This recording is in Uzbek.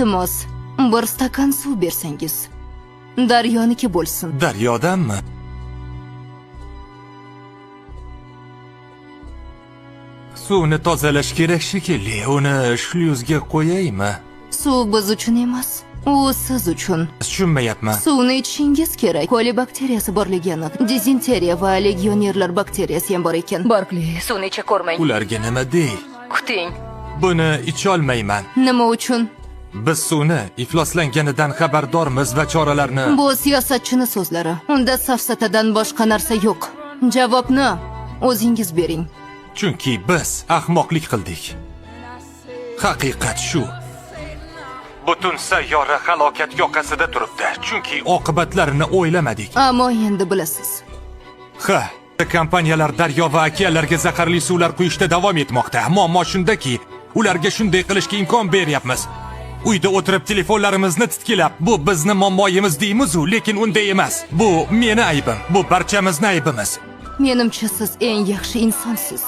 Iltimos, bir stakan suv bersangiz. Daryoniki bo'lsin. Daryodanmi? Suvni tozalash kerak shekilli. Uni shlyuzga qo'yaymi? Suv biz uchun emas, u siz uchun. Tushunmayapman. Suvni ichishingiz kerak. Koli bakteriyasi borligi aniq. Dizenteriya va legionerlar bakteriyasi ham bor ekan. Barkli, suvni icha ko'rmang. Ularga nima dey? Kuting. Buni icholmayman. Nima uchun? Biz suvni ifloslanganidan xabardormiz va choralarni. Bu siyosatchini so'zlari. Unda safsatadan boshqa narsa yo'q. Javobni o'zingiz bering. Chunki biz ahmoqlik qildik. Haqiqat shu. Butun sayyora halokat yoqasida turibdi. Chunki oqibatlarini o'ylamadik. Ammo endi bilasiz. Ha, kompaniyalar daryo va okeanlarga zaharli suvlar quyishda davom etmoqda. Muammo shundaki, ularga shunday qilishga imkon beryapmiz. Uyda o'tirib telefonlarimizni titkilab, bu bizni muammoyimiz deymiz-u, lekin unday emas. Bu meni aybim, bu barchamizni aybimiz. Menimcha siz eng yaxshi insonsiz.